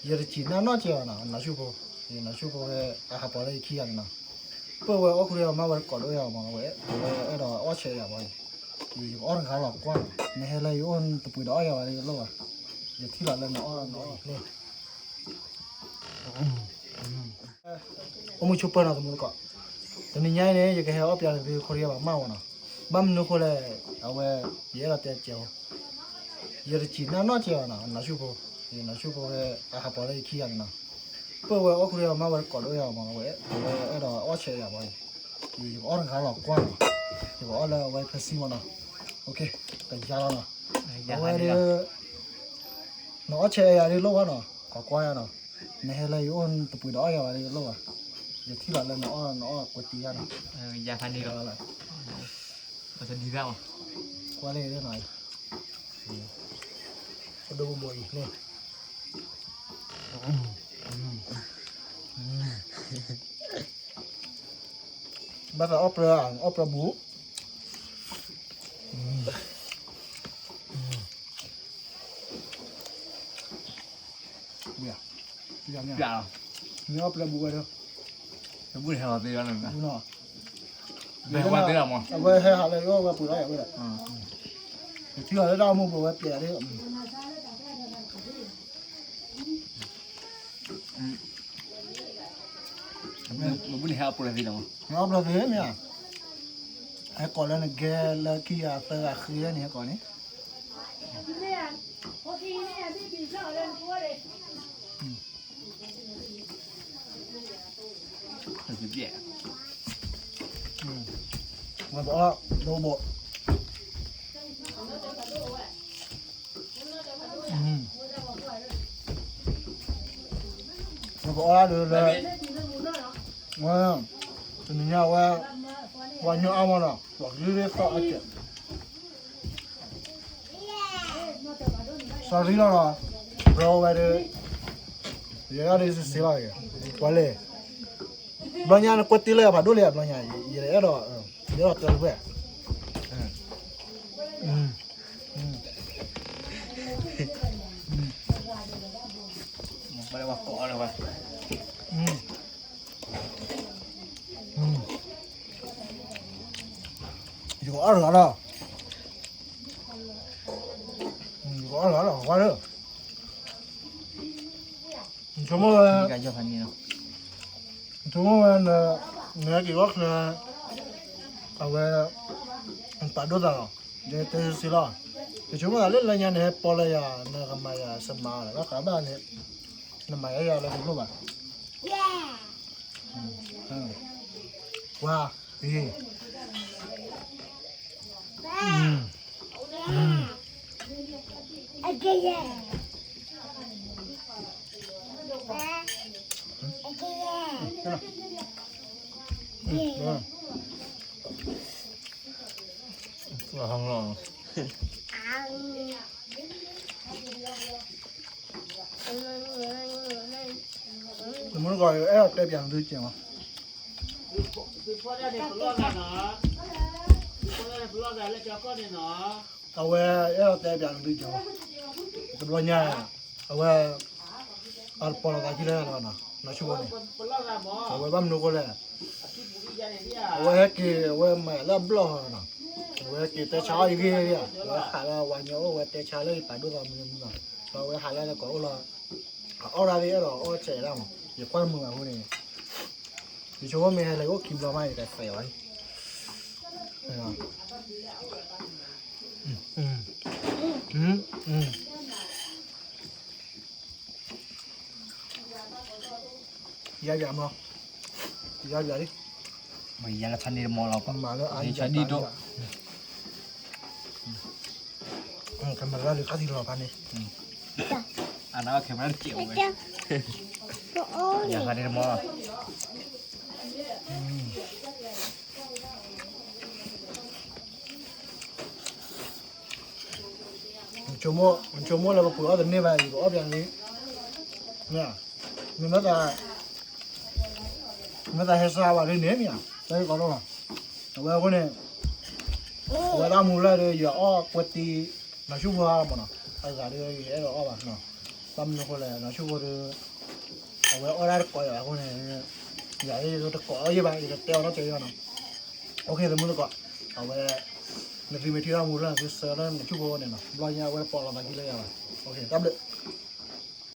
ယတစံးနၢ်နီၢ်ကဲဘၣ်နီၤ, နီၢ်ဆူၣ်ဖိ, နီၢ်ဆူၣ်ဖိဝဲအဟးပီးလၢယခံဂၤန့ၣ်နီၤ, ပၢၢ်ဝဲအီၣ်ဃုာ်ဒီးမါဝဲတကိးဒိၣ်ယၤမး, အဝဲအဲၣ်ဒိးအီၣ်ဆဲးယၤဘၣ်, ယကအီၣ်တဂၤလီၤကွၢ်, နဟဲလၢယအိၣ်တပှ့ၤဒီးအီၣ်ယၤဝဲလၢယလိၣ်ဘၣ်, ယထံၣ်လီၤလၢနအီၣ်နအီၣ်န့ၣ် အိၣ်မူဆိပၢၢ်နီၤ သမူသကိး, တနံၤညါအံၤန့ၣ် ယကဟဲအီၣ်ပၠးလၢသုခိၣ်တယဲၢ်ဘၣ်မးဝဲနီၤ, ဘၣ်မနုၤဃိလဲၣ်, အဝဲ ယအဲၣ်ဒိးတဲကဲးဖိ, ယတစံးနၢ်နီၢ်ကဲဘၣ်နီၤ, နီၢ်ဆူၣ်ဖိ, နီၢ်ဆူၣ်ဖိဝဲ အဟးပီးလၢယခံဂၤန့ၣ်နီၤ, ပၢၢ်ဝဲအီၣ်ဃုာ်ဒီးမါဝဲတကိးဒိၣ်ယၤမး, အဝဲအဲၣ်ဒိးအီၣ်ဆဲးယၤဘၣ်, ယကအီၣ်တဂၤလီၤကွၢ်နီၤ, ယကအီၣ်လၢအဝဲဖဲစံမးနီၤ, ကယၤလီၤနီၤ, အဝဲဒၣ် နအီၣ်ဆဲးယၤဒ်လိၣ်ဘၣ်နီၤ, ကကွၢ်ယၤနီၤ, နဟဲလၢယအိၣ်တပှ့ၤဒီးအီၣ်ယၤဝဲဒ်လိၣ်ဘၣ်, ယထံၣ်လီၤလၢနအီၣ် နအီၣ်ကွဲးတံၢ်ယၤနီၤ, ယၤဖးန့ၣ်လီၤ, ပတဒံးသၣ်မး, ကွၢ်လၢနီၤ, ပဒိၣ်ဘိအံၤန့ၣ် ဘၣ်သးအီၣ်ပြၢ, အီၣ်ပြၢဘူး, မ့ၢ်အီၣ်ပြၢဘူးဝဲဒီး, အဝဲဟဲဟးလၢယအိၣ်ဝဲပှ့ၤလီၤယၤဝဲဒီး, ယထံၣ်လီၤလၢတၢ်အိၣ်မူပူၤဝဲပျဲးဒၣ် မ့ၢ်အီၣ်ပြၢသ့မ့ၢ်ဧါ, ဟဲကိးလၢနကဲလၢခံဂၤသၢဂၤဃ့လၢန့ၣ်ဟဲကိးန့ၣ်, ဝဲပအီၣ်ဒိဘိ ပအီၣ်ဒၣ်လၢ, ဝဲ, တနံၤညါဝဲ, ပှၤညီအါမးနီၤ, ပှၤကလုၢ်သီၣ်အါကဲး, စီၤရံလီၤနီၤ, ဘျီဝဲဒီး, ယဲဒၣ်ဒ်စ့လီၤ, ပှၤလဲၣ်, ဘျီညါနကွဲးတ့ၢ်လၢယၤဖးဒိၣ်လၢယၤဘျီညါ, ယအဲၣ်ဒိး, ယအဲၣ်ဒိးတဲလၢဝဲ ယကအီၣ်တဂၤလီၤ, ယကအီၣ်တဂၤလီၤ, ကွၢ်လၢ, နဆိကမိၣ်ဝဲ, နဆိကမိၣ်ဝဲ, နဟဲက့ၤအီၣ်ချၢ, အဝဲ, နပာ်ဒိၣ်သးလီၤ, ယတဲစ့လီၤ, ယဆိကမိၣ်သးလၢလၢညါန့ၣ် ဟဲပီလၢယၤ နကမၤယၤစမါလီၤ ဘၣ်ဃးဘၣ်န့ၣ်, နမၤယၤယၤလၢတလိၣ်ဘၣ်, ဝါ, အံၤ, နမုၢ်ဂီၤ အဲၣ်အီၤတဲပၠးနသုကဲးမး, အဝဲအဲၣ်အီၤတဲပၠးနသုကဲးမး, တဘျီညါ, အဝဲ, အတပီၤလီၤသးခံလၢလီၤနီၤ နီၢ်ဆူၣ်ဖိန့ၣ်, အဝဲဘၣ်မနုၤအဃိလဲၣ်, အဝဲဟဲက့ၤ အဝဲမၤလၢအဘျီၣ်နီၤ, အဝဲက့ၤတဲဆါအီၣ်ယဂ့ၢ်, အဝဲဟးလၢဝၤညီအိၣ် အဝဲတဲဆါလၢယပာ်ဒိၣ်သးမနုၤမနုၤ, ဒီးအဝဲဟးလၢလၢကီးအိၣ်လီၤ, အအီၣ်ဒၣ်သ့ၣ်အဲၣ်ဒိးအီၣ်ဆဲးဒၣ်မး ယကွၢ်မုာ်အဃိန့ၣ်, ယဆိကမိၣ်မ့ၢ်ဟဲလၢယအိၣ်ခံဘျီမး ယကသဲးဝဲ ယၤယၤမး, ယၤယၤလံ, မ့ၢ်ယၤလၢဖးန့ၣ်တမီၤလီၤ, မၤလၢအယၤဒံးဒိၣ်, ကဲမၤလၢလံခါသံလီၤဖးန့ၣ်, အနၢ် camera တစဲးဝဲ, ယၤဖးန့ၣ်တမီၤလီၤ. နဆိကမိၣ်လၢပပှ့ၤအီၣ်တန့ၢ်ဘၣ် ယကအီၣ်ပၠးန့ၣ်, မ့ၢ်, မ့ၢ်သးဟဲစါဘၣ်ဒ်န့ၣ်မ့ၢ်, တၢ်ဂ့ၢ်ကီဒိၣ်လီၤ, အဝဲအဃိန့ၣ်, အဝဲဒၣ်မူလၢဒီး ယအီၣ်ကွဲတံၢ်, နီၢ်ဆူၣ်ဖိမးနီၤ, အဂၤဒီးယအဲၣ်ဒိးအီၣ်ဘၣ်နီၤ, ဘၣ်မနုၤအဃိလဲၣ် နီၢ်ဆူၣ်ဖိဒီး အဝဲအီၣ်ဒၣ်တကိးယၤအဃိန့ၣ် ယၤယတကိးအီၣ်ယဲၢ်ဘၣ် ယတတဲအီၤနီတစဲးယဲၢ်နီၤ. အိၣ်ခ့ သမုၢ်သကိး အဝဲ နသုမ့ၢ်ထံၣ်ထီၣ်မူလၢနသုဆှၢလၢနီၢ်ဆူၣ်ဖိန့ၣ်နီၤ ဘျီညါအဝဲတပိာ်လီၤသးခံလၢယၤဘၣ်. အိၣ်ခ့ တၢ်ဘျုး